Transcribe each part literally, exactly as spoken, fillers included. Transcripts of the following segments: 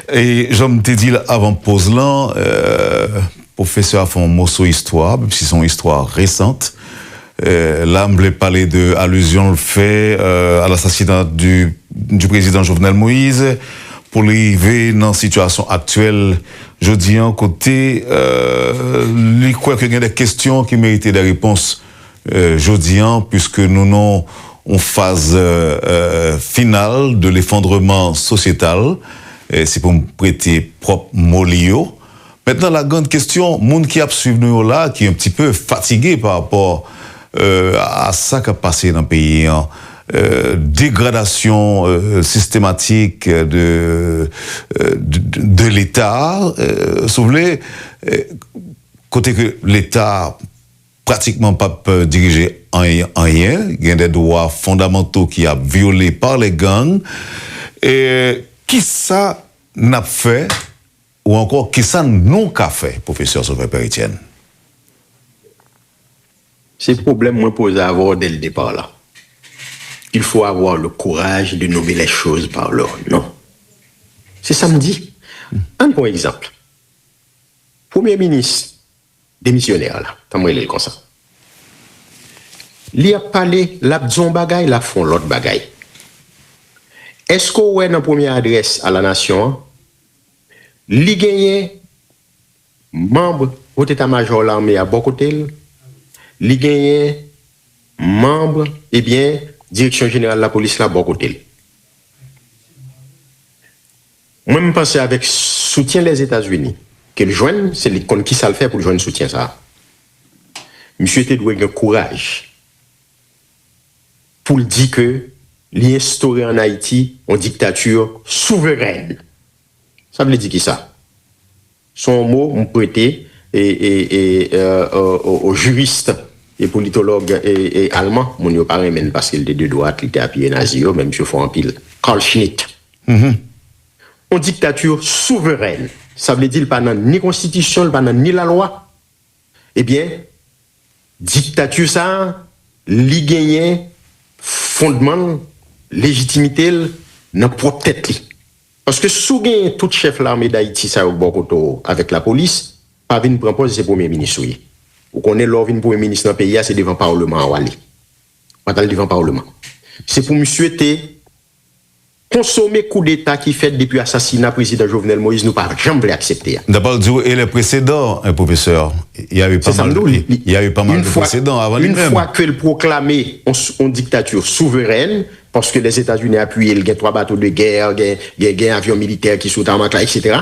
E jan m te di l avan poz lan, euh, pwofesè a fè yon moso istwa, menm si se yon istwa resant. Euh, la, m vle pale de alizyon l fè, euh, à l'assassinat du, du président Jovenel Moïse, pou li rive nan sitiyasyon aktyèl jodi an, kote, euh, li kwè ke gen de kesyon ki merite de repons, euh, jodi an, puiske nou nan yon faz, euh, euh, final de l'effondrement sociétal, euh, se pou m prete pwòp mo li yo. Mentnan, la grande question, moun ki ap swiv nou yo la, ki un petit peu fatige pa rapò, euh, a, a sa k ap pase nan peyi an, euh, degradasyon, euh, sistematik de, euh, de, de, de Leta, euh, si w vle, euh, kote ke Leta pratikman p ap, euh, dirije anyen, anyen. Gen de dwa fondamanto ki ap vyole pa les gangs. E kisa n ap fè, ou ankò kisa nou ka fè, pwofesè Sauveur Père Etienne? Se pwoblèm mwen poze avè w dès le départ la. Il faut avoir le courage de nommer les choses par leur nom. Se sa m di. Ann pran egzanp. Premye minis demisyonè a la, tan m rele l konsa. Li ap pale, l ap di yon bagay, l ap fè yon lòt bagay. Èske w wè nan premye adrès a la nasyon an, li genyen manm Haut État-Major Lame a bò kote l, li genyen manm, ebyen, Direksyon Jeneral Lapolis la bò kote l. Mwen, m panse avèk soutyen Lèzetazini ke l jwenn, se li k konn kisa l fè pou l jwenn soutyen sa a. Misye te dwe gen kouraj pou l di ke li enstore ann Ayiti yon diktati souverèn. Sa vle di kisa? Se yon mo m prete e, e, e, e, o, o, o jiris e politològ e, e alman, moun yo pa renmen l paske l te de dwat, li te apiye nazi yo, men misye fò anpil. Carl Schmitt. Yon diktati souverèn, sa vle di l pa nan ni konstitisyon, l pa nan ni lalwa. Ebyen, diktati sa a, li genyen fondman l, lejitimite l nan pwòp tèt li. Paske si w genyen tout chèf lame Dayiti sa yo k bò kote w avèk lapolis, pa vin pran pòz se premye minis ou ye. Ou konnen lè w vin premye minis nan peyi a, se devan pawleman an w ale. W pa t al devan pawleman. Se pou misye te konsome koudeta ki fèt depi asasina prezidan Jovenel Moïse, nou pa janm vle aksepte a. M ta pral di w, et les précédents, eh, professeur, il y a eu pas mal, il y a eu pas mal de précédents avant lui-même. Une fois que l pwoklame yon, yon diktati souverèn, paske Lèzetazini apiye l, gen twa bato de gè, gen, gen, gen avyon militè ki sou tamak la, etsetera.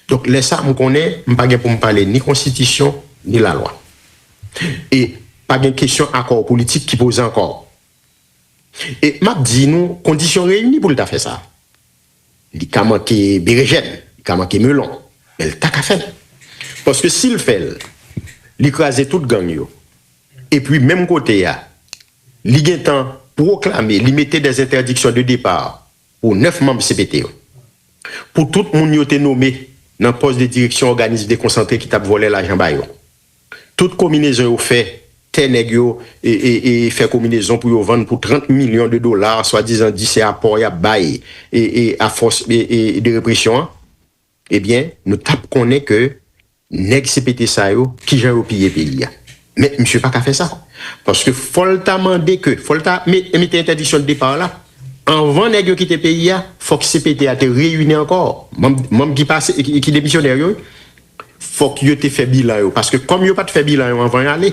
Donk, lè sa, m konnen, m pa gen pou m pale ni konstitisyon, ni lalwa. E pa gen kesyon akò politik ki poze ankò. E m ap di nou, kondisyon reyini pou l ta fè sa. Li ka manke berejèn, li ka manke melon, men l ta ka fè l. Paske si l fè l, li kraze tout gang yo. Epi menm kote a, li gentan pwoklame, li mete des interdictions de départ pou nèf manm C P T yo. Pou tout moun yo te nome nan pòs de direksyon òganis dekonsantre ki t ap vòlè lajan ba yo. Tout konminezon yo fè, tè nèg yo e, e, e fè konminezon pou yo vann pou trant milyon de dola, swadizan di se apò y ap bay e, e afòs e, e de represyon an, ebyen, nou t ap konnen ke nèg C P T sa yo, kijan yo piye peyi a. Men misye pa ka fè sa. Paske fò l ta mande ke, fò l ta me- mete entèdiksyon de depa la, anvan nèg yo kite peyi a, fòk C P T a te reyini ankò. Manm, manm ki pase, ki, ki demisyonè yo, fòk yo te fè bilan yo. Paske kòm yo pa t fè bilan yo anvan y ale,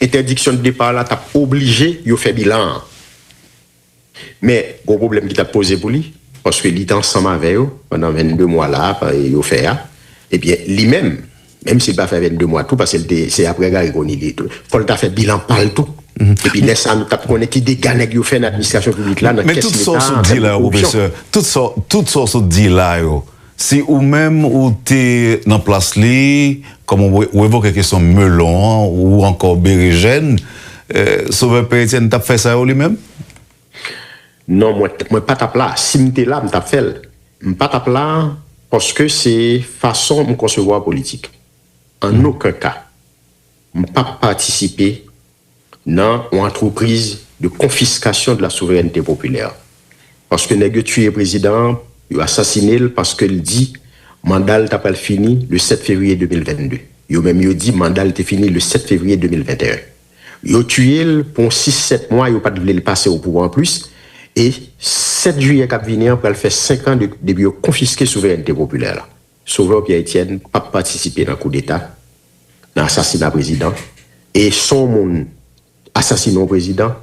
entèdiksyon de depa la t ap oblije yo fè bilan an. Men, gwo pwoblèm ki t ap poze pou li, paske li te ansanm avè yo pandan vennde mwa la a, yo fè a, ebyen, li menm, menm si l pa fè vennde mwa tou, paske l te, se aprè Garry Conille tou, fò l ta fè bilan pa l tou. Epi lè sa a, nou t ap konnen ki dega nèg yo fè nan administrasyon piblik la, nan kès Leta, an tèm de koripsyon. Men tout sa w sot di la yo, pwofesè, tout sa, tout sa w sot di la yo, si ou menm ou te nan plas li, kòm ou revoke kesyon melon an, ou ankò berejèn, Sovè Pè Etyèn t ap fè sa yo li menm? Non, mwen, mwen pa t ap la. Si m te la, m t ap fè l. M pa t ap la paske se fason m konsevwa politik. An okenn ka, m p ap patisipe nan yon antrepriz de konfiskasyon de la souverènte popilè. Paske nèg yo tiye prezidan an Yo asasine l paske l di manda l ta pral fini le sèt fevriye de mil vennde. Yo menm yo di manda l te fini le sèt fevriye de mil venteyen. Yo tiye l pou yon sis sèt mwa, yo pa t vle l pase o pouvwa anplis. E sèt jiyè k ap vini an pral fè senk an de- depi yo konfiske souverènte popilè la. Sauveur Pierre Etienne p ap patisipe nan koudeta, nan asasina prezidan. E si yon moun asasine yon prezidan,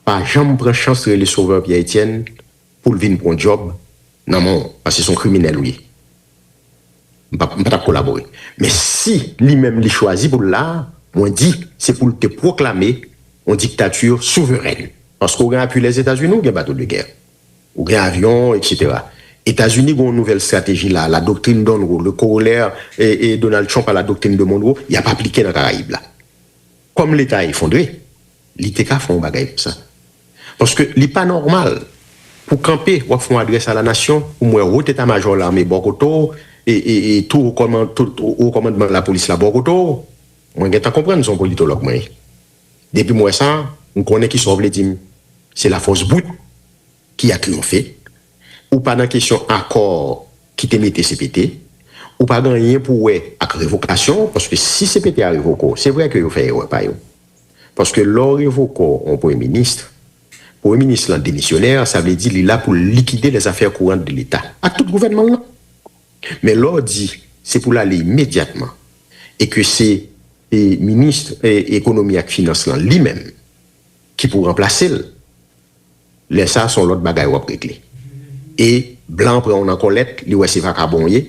pa janm pran chans rele Sauveur Pierre Etienne pou l vin pran djòb nan men w, paske se yon kriminèl ou ye. M pa, m pa t ap kolabore. Men si li menm li chwazi pou l la, mwen di, se pou l te pwoklame yon diktati souverèn. Paske w gen apui Lèzetazini, w gen bato de gè. Ou gen avyon, et cetera. Etazini gen yon nouvèl estrateji la, la doctrine Monroe, le corollaire e, e Donald Trump a la doctrine de Monroe, y ap aplike nan Karayib la. Kòm Leta efondre, li te ka fè yon bagay konsa. Paske li pa nòmal pou kanpe, w ap fè yon adrès a la nasyon, pou m wè wot eta majò lame bò kote w, e, e, e tou kòman-, tout wo kòmandman lapolis la bò kote w. Mwen gentan konprann se yon politològ mwen ye. Depi m wè sa, m konnen kisa w vle di m. Se lafòs brit ki a triyonfe. Ou pa nan kesyon akò ki te mete C P T. Ou pa gen anyen pou wè ak revokasyon, paske si C P T a revoke w, se vre ke yo fè erè pa yo. Paske lè w revoke w, yon premye minis, premye minis lan demisyonè, sa vle di li la pou likide les affaires courantes de l'État, ak tout gouvènman l lan. Men lè w di se pou l ale imedyatman, e ke se, e, minis, e, ekonomi ak finans lan li menm ki pou ranplase l, lè sa a se yon lòt bagay w ap regle. E blan an pran w nan kòlèt, li wè se vakabon w ye,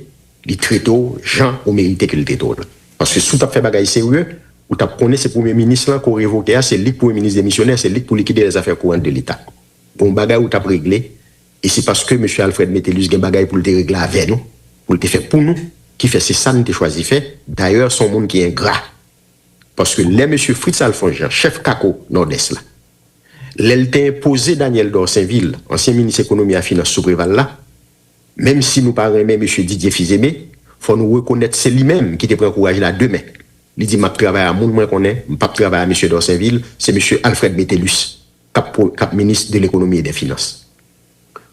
li trete w jan ou merite ke l trete w la. Paske si w t ap fè bagay serye, ou t ap konnen se premye minis lan ke w revoke a, se li k premye minis demisyonè, se li k pou likide les affaires courantes de l'État. Gon bagay ou t ap regle, e se paske mesye Alfred Metellus gen bagay pou l te regle avè nou, pou l te fè pou nou, ki fè se sa n te chwazi fè. Dayè, se yon moun ki engra. Paske lè mesye Fritz Alphonse Jean, chèf kako Nòdès la, lè l te enpoze Daniel Dorsainville, ansyen minis ekonomi ak finans sou Preval la, menm si nou pa renmen mesye Didier Fils-Aimé, fò nou rekonèt se li menm ki te pran kouraj la de men. Li di, "M ap travay a moun mwen konnen, m p ap travay a mesye Dorsainville, se mesye Alfred Metellus k ap, k ap minis de lekonomi e dè finans."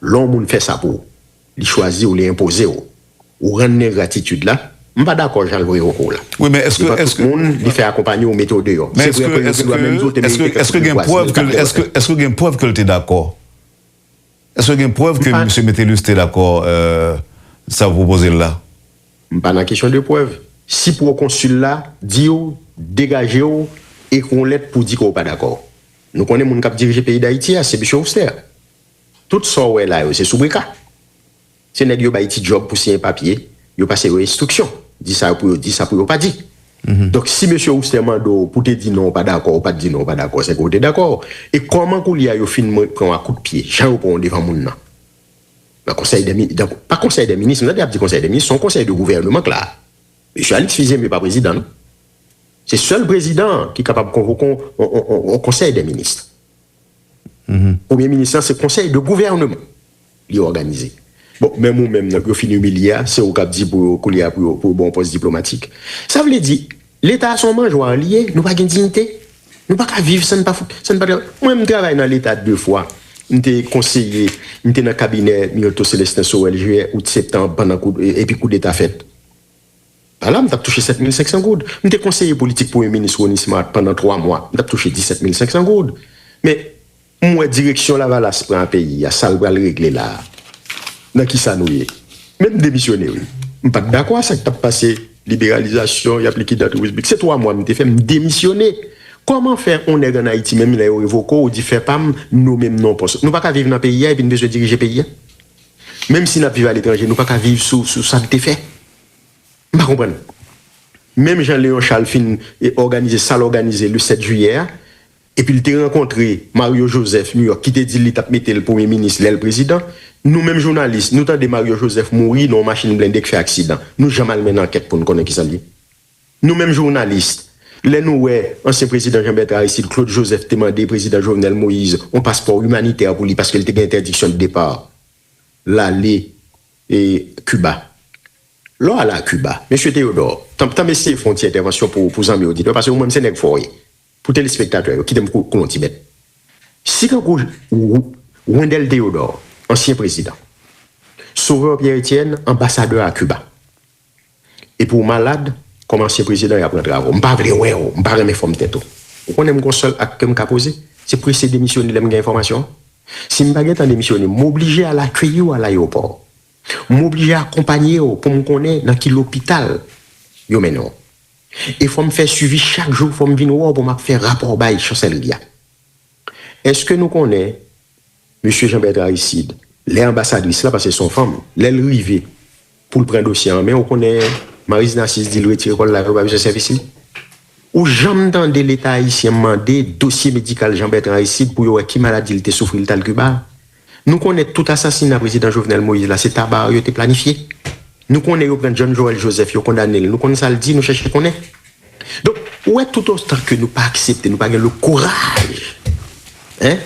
Lè yon moun fè sa pou ou, li chwazi w, li enpoze w, ou rann li engratitid la, m pa dakò jan l revoke w la. Wi, men èske, li pa tout moun li fè akonpanye w, mete w deyò. Se vre ke yo gen dwa menm di w te merite kèk kout pwa si l pa t revoke. Èske gen prèv ke l te dakò? Èske gen prèv ke misye Metellus te dakò, euh, sa w pwopoze l la? M pa nan kesyon de prèv. Si pwokonsil la di w, degaje w, ekri yon lèt pou di ke w pa dakò. Nou konnen moun k ap dirije peyi Dayiti a, se misye Wooster. Tout sa w wè la yo, se soubrika. Se nèg yo bay ti djòb pou siyen papye, yo pase yo enstriksyon. Di sa pou yo di, sa pou yo pa di. Donk, si mesye Wooster mande w pou te di non, w pa dakò, ou pa t di non, w pa dakò, se ke w te dakò. E kòman koulye a yo fin mwen pran w a kout pye, jan yo pran w devan moun nan? Nan konsèy dè mi-, nan, pa konsèy dè minis, m tande y ap di konsèy dè minis, se yon konsèy de gouvèneman k la. Mesye Alix Fils-Aimé pa prezidan, non. Se sèl prezidan ki kapab konvoke yon, yon, yon, yon konsèy dè minis. Premye minis lan, se konsèy de gouvèneman li òganize. Bon, menm ou menm nan, yo fin imilye a, se ou k ap di pou yo, koulye a, pou yo, pou yo ba w pòs diplomatik. Sa vle di, Leta a se yon manjwa li ye, nou pa gen diyite. Nou pa ka viv san n pa fout, san n pa travay. Mwen, m travay nan Leta de fwa. M te konseye, m te nan kabinè Mirto Célestin Sorel, jiyè, out, septanm, pandan kou, epi koudeta fèt. Pa la, m t ap touche sèt mil senk san goud. M te konseye politik Premye Minis Rony Smart pandan twa mwa. M t ap touche disèt mil senk san goud. Men, m wè direksyon Lavalas pran a peyi a, sa l pral regle la a. Nan kisa nou ye? Men m demisyone, wi. M pa t dakò a sa k t ap pase, liberalizasyon, y ap likide antrepriz piblik. Se twa mwa m te fè, m demisyone. Kòman fè yon nèg ann Ayiti, menm lè yo revoke w, ou di fè pa m, nonmen m nan yon pòs? Nou pa ka viv nan peyi a epi n bezwen dirije peyi a? Menm si n ap viv aletranje, nou pa ka viv sou, sou sa n te fè? M pa konprann. Menm jan Léon Charles fin, e, òganize sa l òganize le sèt jiyè a, epi l te rankontre Mario Joseph New York, ki te di l li t ap mete l premye minis lè l prezidan, nou menm jounalis, nou tande Mario Joseph mouri nan yon machin blende k fè aksidan. Nou janm al mennen ankèt pou n konnen kisa l ye? Nou menm jounalis, lè nou wè ansyen prezidan Jean Bertrand Aristide, Claude Joseph te mande prezidan Jovenel Moïse yon paspò imanitè pou li paske l te gen entèdiksyon de depa, l ale, e, Kiba. Lè w ale a Kiba, mesye Théodore, tan, tanmen eseye fè yon ti entèvansyon pou, pou zanmi oditè, paske ou menm se nèg fò w ye. Pou telespektatè yo, kite m kou-, koule yon ti bèt. Si kankou Wendell Théodore, ansyen prezidan, s-, Sauveur Pierre Etienne, anbasadè a Kiba. Epi w malad, kòm ansyen prezidan, y ap rantre avè w. M pa vle wè w, m pa renmen fòm tèt ou. Ou konnen m gon sèl ak ke m ka poze, se prese demisyone lè m gen enfòmasyon. Si m pa gentan demisyone, m oblije al akeyi w al ayewopò. M oblije akonpanye w pou m konnen nan ki lopital yo mennen w. E fò m fè swivi chak jou, fò m vin wè w pou m ap fè rapò bay Chanselri a. Èske nou konnen mesye Jean Bertrand Aristide, lè anbasadris la, paske se yon fanm, lè l rive pou l pran dosye an men, ou konnen Maryse Narcisse di l retire kò l la, yo pa bezwen sèvis li? Ou janm tande Leta ayisyen mande dosye medikal Jean Bertrand Aristide pou yo wè ki maladi l te soufri l t al Kiba? Nou konnen tout asasina prezidan Jovenel Moïse la, se taba yo te planifye. Nou konnen yo pran John Joël Joseph, yo kondane l. Nou konn sa l di, nou chèche konnen. Donk, ou wè, tout otan ke nou pa aksepte, nou pa gen le courage, hein,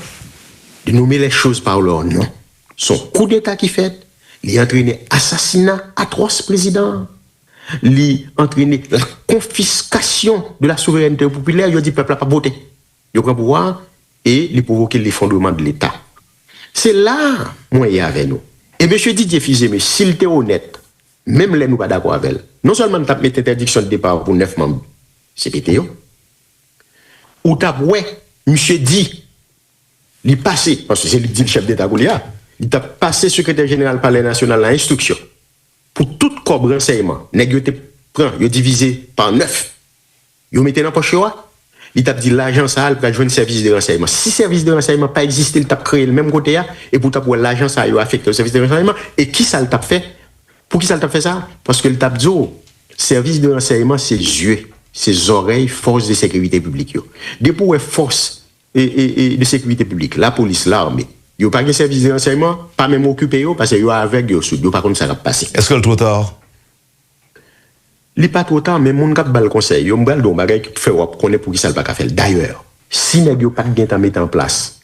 de nommer les choses par leur nom, se yon koudeta ki fèt, li antrene asasina atwòs prezidan an, li antrene la confiscation de la souveraineté populaire, yo di pèp la p ap vote. Yo pran pouvwa a e li pwovoke lefondreman de Leta. Se la a mwen ye avè nou. E mesye Didier Fils-Aimé, si l te onèt, menm lè nou pa dakò avè l, non sèlman l t ap mete entèdiksyon de depa pou nèf manm C P T yo, ou t ap wè misye di, li pase, paske se li k di l chèf deta koulye a, li t ap pase sekretè jeneral Palè Nasyonal la enstriksyon pou tout kòb ransèyman nèg yo te pran, yo divize pa nèf, yo mete nan pòch yo a, li t ap di lajan sa a, l pral jwenn sèvis de ransèyman. Si sèvis de ransèyman pa egziste, li t ap kreye l menm kote a, epi w t ap wè lajan sa a yo afekte yo sèvis de ransèyman. E kisa l t ap fè? Poukisa l t ap fè sa? Paske l t ap di w, sèvis de ransèyman se zye, se zòrèy fòs de sekirite piblik yo. Depi w wè fòs e, e, e, de sekirite piblik, lapolis, lame, yo pa gen sèvis de ransèyman, pa menm okipe yo, paske yo avèg, yo soud, yo pa konn sa k ap pase. Èske l twò ta? Li pa twò ta, men moun k ap ba l konsèy yo, m pral di w yon bagay ki pou fè w ap konnen poukisa l pa ka fè l. Dayè, si nèg yo pa t gentan mete an plas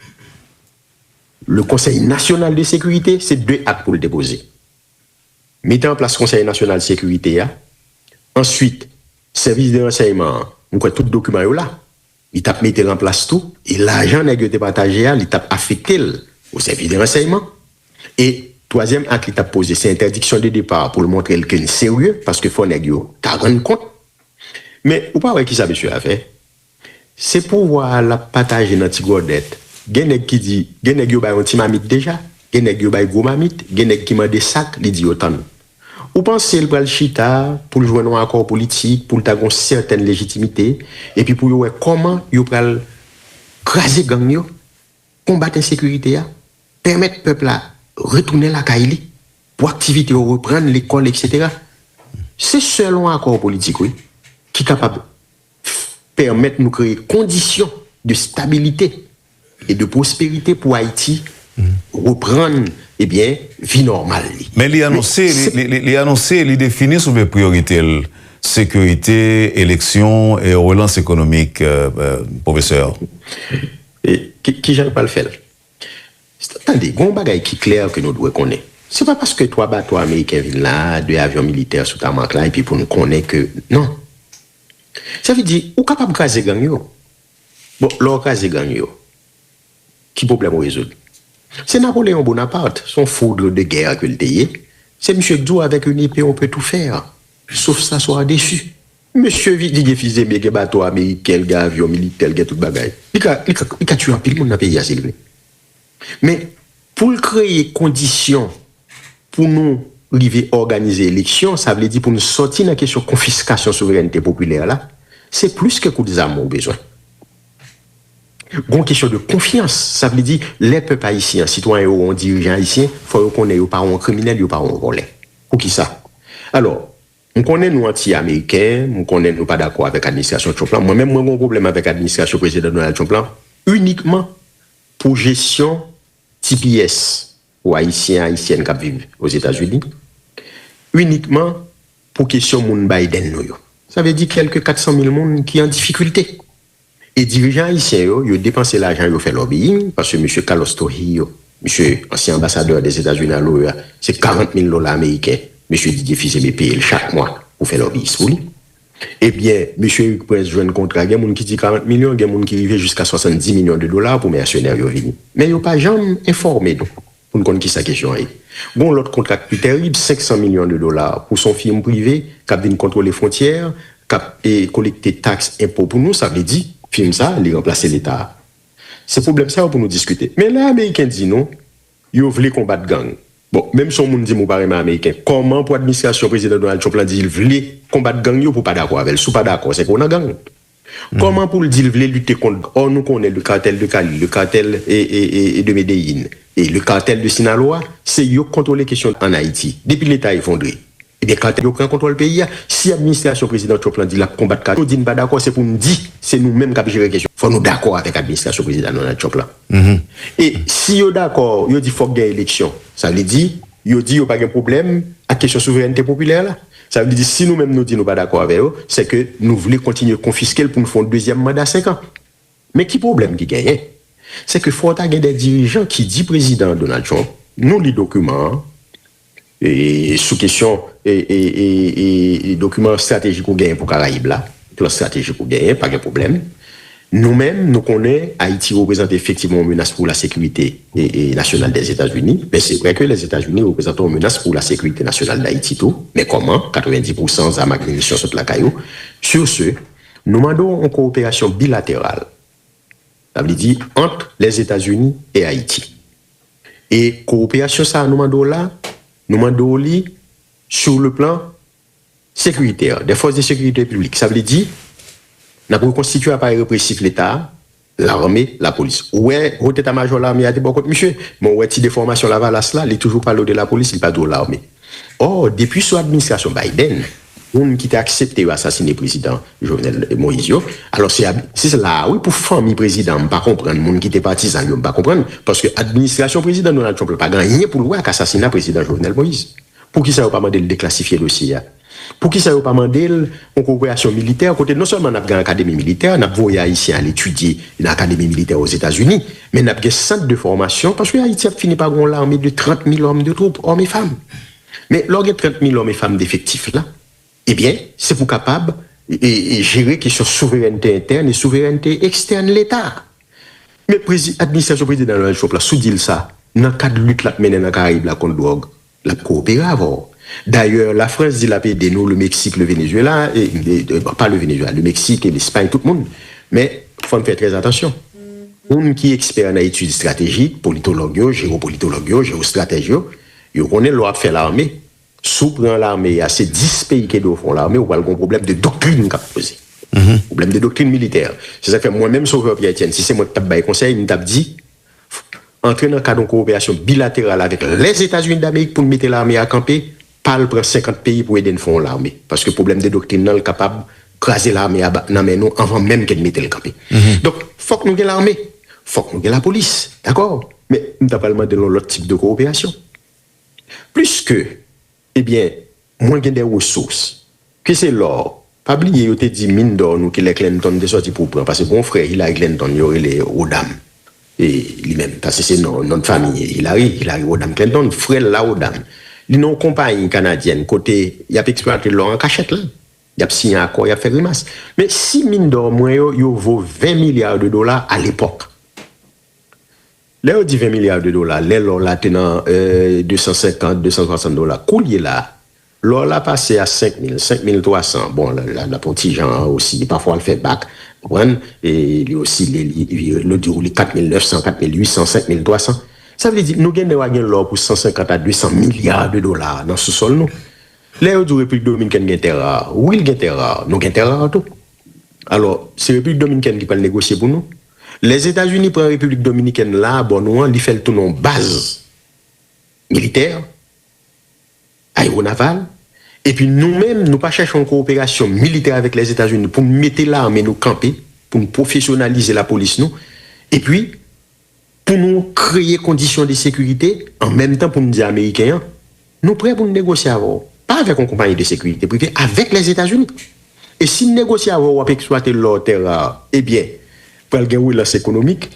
le Conseil National de Sécurité, se de ak pou l te poze. Mete an plas Konsèy Nasyonal Sekirite a, answit, sèvis de ransèyman an, m kwè tout dokiman yo la. Li t ap mete l an plas tou, e lajan nèg yo te pataje a, li t ap afekte l o sèvis de ransèyman. E twazyèm ak, li t ap poze, se entèdiksyon de depa pou l montre l ke l serye, paske fò nèg yo ta rann kont. Men, ou pa wè kisa mesye a fè? Se pouvwa a l ap pataje nan ti gòdèt. Gen nèg ki di, gen nèg yo bay yon ti mamit deja, gen nèg yo bay gwo mamit, gen nèg ki mande sak, li di yo tann. Ou panse l pral chita pou l jwenn yon akò politik, pou l ta gen yon sètèn lejitimite, epi pou yo wè kòman yo pral kraze gang yo, konbat ensekirite a, pèmèt pèp la retounen lakay li, pou aktivite yo reprann, lekòl, etsetera. Se sèl yon akò politik, wi, ki kapab pèmèt nou kreye kondisyon de stabilite e de pwosperite pou Ayiti reprann, ebyen, vi nòmal li. Men li anonse, li, li, li, li anonse, li defini sou men priyorite l, sekirite, eleksyon e relans ekonomik, euh, euh, pwofesè. E ki, ki jan l pral fè l? Tande, gen yon bagay ki klè ke nou dwe konnen. Se pa paske twa bato ameriken vin la, de avyon militè sou tamak la, epi pou n konnen ke, non. Sa vle di, ou kapab kraze gang yo. Bon, lè w kraze gang yo, ki pwoblèm ou rezoud? Se Napoléon Bonaparte, se yon foudre de guerre ke l te ye. Se misye k di w, avec une épée, on peut tout faire, sauf s'asseoir dessus. Mesye Didier Fils-Aimé gen bato ameriken, l gen avyon militè, l gen tout bagay. Li ka, li ka, li ka tiye anpil moun nan peyi a si l vle. Men, pou l kreye kondisyon pou nou rive òganize eleksyon, sa vle di pou nou sòti nan kesyon konfiskasyon souverènte popilè la, se plis ke kout zam ou bezwen. Gon kesyon de konfyans, sa vle di lè pèp ayisyen an, sitwayen yo, yon dirijan ayisyen, fò yo konnen yo pa yon kriminèl, yo pa yon vòlè. Poukisa? Alò, m konnen nou anti-ameriken, m konnen nou pa dakò avèk administrasyon Trump la. Mwen menm, mwen gen yon pwoblèm avèk administrasyon prezidan Donald Trump la, inikman pou jesyon T P S pou Ayisyen, Ayisyèn k ap viv Ozetazini, inikman pou kesyon moun Biden nou yo. Sa vle di kèlke kat san mil moun ki an difikilte. E dirijan ayisyen yo, yo depanse lajan yo fè lobbying, paske mesye Carlos Trujillo, mesye ansyen anbasadè Dèzetazini a l'O E A, se karant mil dola ameriken, mesye Didier Fils-Aimé peye l chak mwa pou fè lobbyist pou li. Ebyen, mesye Erik Prince jwenn kontra, gen moun ki di karant milyon, gen moun ki rive jiska swasanndis milyon de dola pou mèsenè yo vini. Men yo pa janm enfòme nou. pou n konn kisa kesyon an ye. Gon lòt kontra ki pi tèrib, senk san milyon de dola pou son fim prive k ap vin kontwole fwontyè, k ap e, kolekte taks, enpo pou nou, sa vle di, fim sa, li ranplase Leta. Se pwoblèm sa yo pou nou diskite. Men lè Ameriken di nou, yo vle konbat gang. Bon, menm si yon moun di m ou pa renmen Ameriken, kòman pou administrasyon Prezidan Donald Trump lan di l vle konbat gang yo pou w pa dakò avè l? Si w pa dakò, se ke w nan gang. Kòman pou l di l vle lite kont, ò nou konnen le cartel de Cali, le cartel e, e, e, e de Medellín, e le cartel de Sinaloa, se yo k kontwole kesyon ann Ayiti. Depi Leta efondre, ebyen, kartèl yo pran kontwòl peyi a. Si administrasyon Prezidan Trump lan di l ap konbat kartèl, nou di n pa dakò, se pou n di se nou menm k ap jere kesyon. Fò nou dakò avèk administrasyon Prezidan Donald Trump lan. E si yo dakò, yo di fòk gen eleksyon, sa vle di, yo di yo pa gen pwoblèm ak kesyon souverènte popilè la. Sa vle di, si nou menm nou di nou pa dakò avè yo, se ke nou vle kontinye konfiske l pou n fè yon dezyèm manda senk an. Men ki pwoblèm ki genyen? Se ke fò ta gen de dirijan ki di Prezidan Donald Trump, nou li dokiman an, e, sou kesyon e, e, e, e, e dokiman estratejik ou genyen pou Karayib la, plan estratejik ou genyen, pa gen pwoblèm. Nou menm, nou konnen Ayiti reprezante efektivman yon menas pou lasekirite e, e, nasyonal Dèzetazini, men se vrè ke Lèzetazini reprezante yon menas pou lasekirite nasyonal Dayiti tou. Men kòman? Katrevenndis pousan zam ak minisyon sot lakay ou. Sur ce, nou mande w yon kowoperasyon bilateral, sa vle di ant Lèzetazini e Ayiti. E kowoperasyon sa a nou mande w la, nou mande w li sur le plan sécuritaire, des forces de sécurité publique. Sa vle di, n ap rekonstitye aparèy represif Leta a, lame, lapolis. Ou wè, Haut État-Major Lame a te bò kot misye, men ou wè ti defòmasyon Lavalas la, li toujou pale w de lapolis, li pa di w lame. Ò, depi sou administrasyon Biden, moun ki te aksepte yo asasine prezidan Jovenel Moïse yo, alò se, se la a wi pou fanmi prezidan, m pa konprann, moun ki te patizan yo, m pa konprann, paske administrasyon prezidan Donald Trump la pa gen anyen pou l wè ak asasina prezidan Jovenel Moïse. Poukisa yo pa mande l deklasifye dosye a? Poukisa yo pa mande l yon kowoperasyon militè kote non sèlman n ap gen akademi militè, n ap voye Ayisyen al etidye nan akademi militè Ozetazini, men n ap gen sant de fòmasyon, paske Ayiti ap fini pa gen yon lame de trant mil òm de twoup, òm e fanm. Men lè w gen trant mil òm e fanm defektif la, ebyen, se pou kapab e, e, jere kesyon souverènte entèn e souverènte ekstèn Leta a. Men prezi, administrasyon prezidan Donald Trump la, si w di l sa, nan kad lit l ap mennen nan Karayib la kont dwòg, l ap kowopere avè w. Dayè, Lafrans di l ap ede nou, le Mexique, le Venezuela, e, e, e, pa le Venezuela, le Mexique e Lespay, tout moun. Men, fò n fè trè atansyon. Moun ki ekspè nan etid estratejik, politològ yo, jewopolitològ yo, jewostratèj yo, yo konnen lè w ap fè lame, si w pran lame a, se dis peyi ki ede w fè yon lame, ou pral gen yon pwoblèm de doktrin k ap poze. Pwoblèm de doktrin militè. Se sa k fè mwen menm, Sauveur Pierre Etienne, si se mwen ki t ap bay konsèy, m t ap di, antre nan kad yon kowoperasyon bilateral avèk Lèzetazini Damerik pou n mete lame a kanpe, pa al pran senkant peyi pou ede n fè yon lame. Paske pwoblèm de doktrin nan, l kapab kraze lame a ba, nan men nou anvan menm ke n mete l kanpe. Donk, fòk nou gen lame, fòk nou gen lapolis, dakò? Men, m ta pral mande l yon lòt tip de kowoperasyon. Pliske, ebyen, mwen gen de resous. Ke se lò, pa bliye yo te di min dò nou ki lè Clinton te sòti pou pran, paske gon frè Hillary Clinton yo rele Rodham. E li menm, paske se non, non de famille Hillary, Hillary Rodham Clinton, frè l la Rodham. Li nan yon konpayi kanadyèn kote y ap eksplwate lò an kachèt la. Y ap siyen akò, y ap fè grimas. Men si min dò mwen yo, yo vo ven milya de dola alepòk. Lè yo di ven milya de dola, lè lò la te nan, euh, de san senkant, de san swasant dola. Koulye la, lò la pase a senk mil, senk mil twa san. Bon, la, la, la pou ti jan an osi, pafwa l fè bak, konprann? E li osi, li, li, li, nou di w li kat mil nèf san, kat mil uit san, senk mil twa san. Sa vle di, nou gen dwa gen lò pou san senkant a de san milya de dola nan sousòl nou. Lè yo di w Repiblik Dominikèn gen tè ra, wi, l gen tè ra, nou gen tè ra tou. Alò, se Repiblik Dominikèn ki pral negosye pou nou. Lèzetazini pran Repiblik Dominikèn la, bò nou an, li fè l tounen yon baz militè, ayewonaval. Epi nou menm, nou pa chèche yon kowoperasyon militè avèk Lèzetazini pou n mete lame nou kanpe, pou n pwofesyonalize lapolis nou. Epi, pou nou kreye kondisyon de sekirite, an menm tan pou n di Ameriken an, nou prè pou n negosye avè w. Pa avèk yon konpayi de sekirite prive, avèk Lèzetazini. E si n negosye avè w, w ap eksplwate lò, tè ra, ebyen, pral gen relans ekonomik,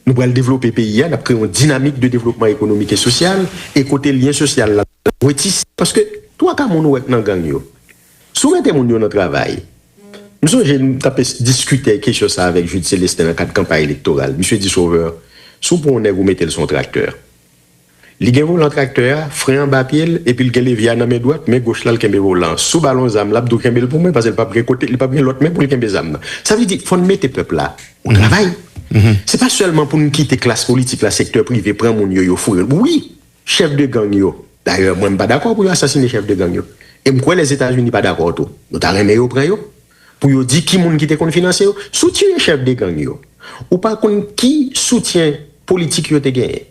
nou pral devlope peyi a, n ap kreye yon dinamik de devlopman ekonomik e sosyal, e kote lyen sosyal la ap retise. Paske twa ka moun ou wè k nan gang yo, si w mete moun yo nan travay, m sonje m t ap es-, diskite kesyon sa avèk Jude Célestin nan kad kanpay elektoral. Misye di, Sauveur, si w pran yon nèg ou mete l sou yon traktè, Li gen volan traktè a, fren anba pye l, epi l gen levye a nan men dwat, men goch la l kenbe volan an. Si w ba l yon zam, l ap di w kenbe l pou mwen, paske l p ap gen kote, li p ap gen lòt men pou l kenbe zam nan. Sa vle di, fò n mete pèp la o travay. Se pa sèlman pou n kite klas politik la, sektè prive, pran moun yo, yo foure l. Wi, chèf de gang yo. Dayè, mwen, m pa dakò pou yo asasine chèf de gang yo. E m kwè Lèzetazini pa dakò tou. Yo ta renmen yo pran yo. Pou yo di ki moun ki te konn finanse yo. Si w tiye chèf de gang yo, ou pa konn ki soutyen politik yo te genyen.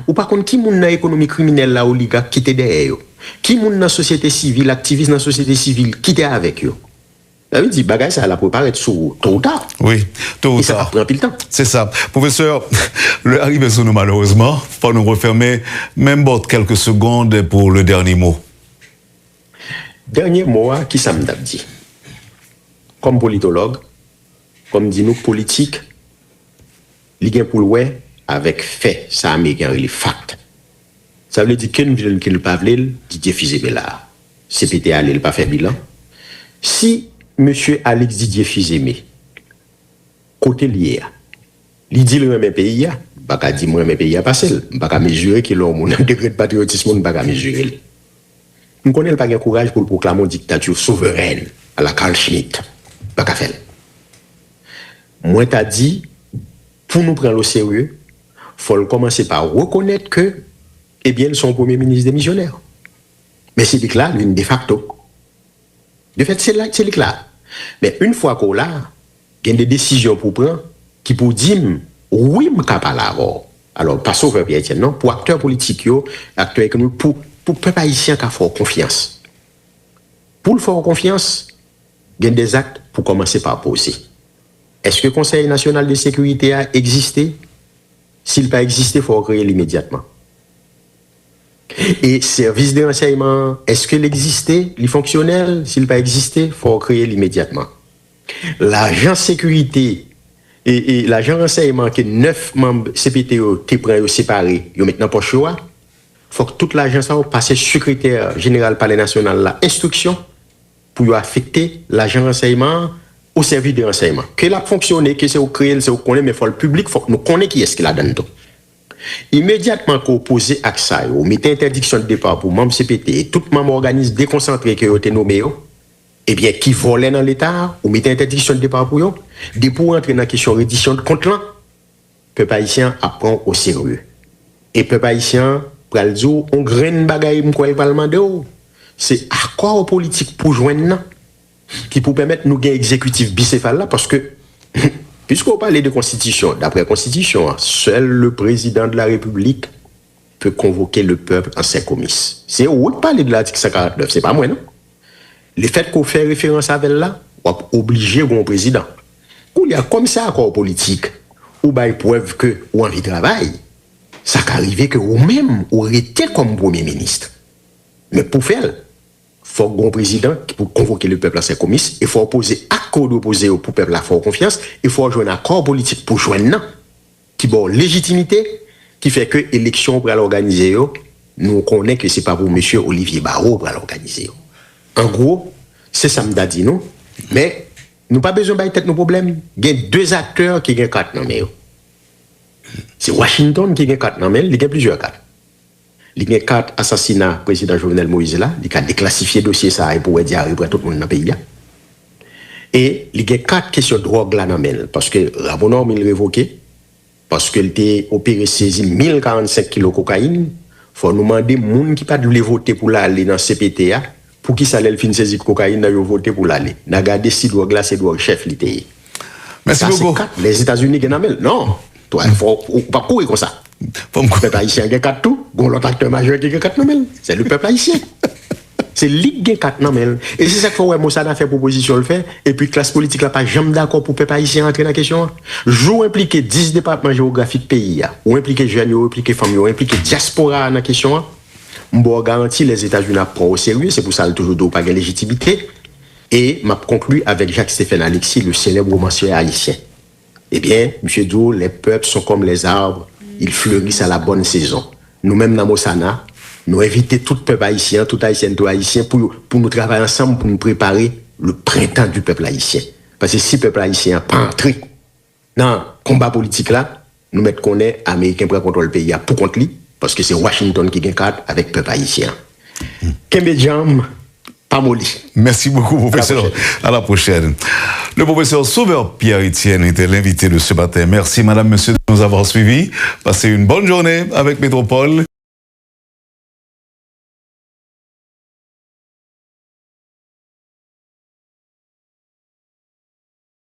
Ou pa konn ki moun nan ekonomi kriminèl la, oligak ki te dèyè yo. Ki moun nan sosyete sivil, aktivis nan sosyete sivil ki te avèk yo. Sa vle di, bagay sa a, l ap reparèt sou ou, to ou ta. Wi, to ou ta. E sa ap pran anpil tan. Se sa. Pwofesè, lè a rive sou nou malerezman, fò nou refèmen, men m ba w kèlke segonn pou le dernier mot. Dènye mo a, ki sa m t ap di? Kòm politològ, kòm di nou politik, li gen pou l wè avèk fè, sa Ameriken an rele fact. Sa vle di ke n vle l ke n pa vle l, Didier Fils-Aimé la. C P T ale, l pa fè bilan. Si mesye Alix Didier Fils-Aimé, kote l ye a, li di l renmen peyi a, m pa ka di m renmen peyi a pase l. M pa ka mezire ki lè yon moun, degre de patriyotis moun, m pa ka mezire l. M konnen l pa gen kouraj pou l pwoklame yon diktati souverèn, ala Carl Schmitt. M pa ka fè l. Mwen ta di, pou nou pran l oserye, fò l kòmanse pa rekonèt ke, ebyen, l se yon premye minis demisyonè. Men se lik la, li vin defakto. De fèt, se la, se lik la. Men yon fwa ke w la, gen de desizyon pou w pran ki pou w di m, wi, m ka pale avè w. Alò, pa Sovè Pierre Etienne, non, pou aktè politik yo, aktè ekonomik, pou, pou pèp ayisyen ka fè w konfyans. Pou l fè w konfyans, gen de zak pou kòmanse pa poze. Èske Konsèy Nasyonal de Sekirite a egziste? Si l pa egziste, fò w kreye l imedyatman. E sèvis de ransèyman an, èske l egziste? Li fonksyonèl? Si l pa egziste, fò w kreye l imedyatman. Lajan sekirite, e, e lajan ransèyman ke nèf manm C P T yo te pran, yo separe, yo met nan pòch yo a, fòk tout lajan sa yo pase sekretè jeneral Palè Nasyonal la enstriksyon pou yo afekte lajan ransèyman an o sèvis de ransèyman. Ke l ap fonksyone, ke se ou k kreye l, se ou k konnen, men fò l piblik, fòk nou konnen kiyès ki ladan l tou. Imedyatman ke w poze ak sa yo, ou mete entèdiksyon de depa pou manm C P T e tout manm òganis dekonsantre ke yo te nome yo, ebyen, ki vòlè nan Leta a, ou mete entèdiksyon de depa pou yo, depi w rantre nan kesyon redisyon de kont lan, pèp ayisyen an ap pran w oserye. E pèp ayisyen an pral di w yon grenn bagay, m kwè l pral mande w, se akò politik pou jwenn nan ki pou pèmèt nou gen egzekitif bisefal la, paske, piske w pale de konstitisyon, daprè konstitisyon an, seul le président de la République peut convoquer le peuple en ses comices. Se ou k pale de latik san karant nèf, se pa mwen, non. Lefètke w fè referans avè l la, w ap oblije gen yon prezidan. Kounye a, kòm se akò politik, ou bay prèv ke ou anvi travay, sa ka rive ke ou menm, ou rete kòm premye minis. Men pou fè l, fòk gen yon prezidan ki pou konvoke le pèp la, se komis, e fò w poze ak ke w dwe poze yo pou pèp la fè w konfyans, e fò w jwenn akò politik pou jwenn nan, ki ba w lejitimite, ki fè ke eleksyon w pral òganize yo, nou konnen ke se pa pou mesye Olivier Barrot w pral òganize yo. An gwo, se sa m ta di nou, men nou pa bezwen bay tèt nou pwoblèm. Gen de aktè ki gen kat nan men yo. Se Washington ki gen kat nan men l, li gen plizyè kat. Li gen kat asasina prezidan Jovenel Moïse la, li ka deklasifye dosye sa a epi w wè dyare pran tout moun nan peyi a. E li gen kat kesyon dwòg la nan men l, paske Ramo Normil revoke, paske l te opere sezi mil karannsenk kilo kokayin. Fò nou mande moun ki pa t vle vote pou l ale nan C P T a, poukisa lè l fin sezi kokayin nan yo vote pou l ale. N a gade si dwòg la se dwòg chèf li te ye. Sa se kat Lèzetazini gen nan men l. Non, fò ou pa kouri konsa. Pèp ayisyen an gen kat tou, gen yon lòt aktè majè ki gen kat nan men l. Se le pèp ayisyen. Se li k gen kat nan men l. E se sa k fè w wè Mosana fè pwopozisyon l fè, epi klas politik la pa janm dakò pou pèp ayisyen antre nan kesyon an. Jou w enplike dis depatman jewografik peyi a, ou enplike jèn yo, ou enplike fanm yo, ou enplike dyaspora a nan kesyon an, m ba w garanti Lèzetazini ap pran w oserye, se pou sa l toujou di w pa gen lejitimite. E m ap konkli avèk Jacques Stephen Alexis, le célèbre romancier haïtien. Ebyen, misye di w, les peuples sont comme les arbres, ils fleurissent à la bonne saison. Nou menm nan Mosana, nou envite tout pèp ayisyen an, tout ayisyèn, tout ayisyen pou, pou nou travay ansanm pou nou prepare le printemps du peuple haïtien. Paske si pèp ayisyen an pa antre nan konba politik la, nou mèt konnen Ameriken pran kontwòl peyi a pou kont li, Paske se Washington ki gen kat avèk pèp ayisyen an. Kenbe djanm, pa moli. Merci beaucoup, professeur. À la prochaine. Le professeur Sauveur Pierre-Étienne était l'invité de ce matin. Merci, madame, monsieur, de nous avoir suivis. Passez une bonne journée avec Métropole.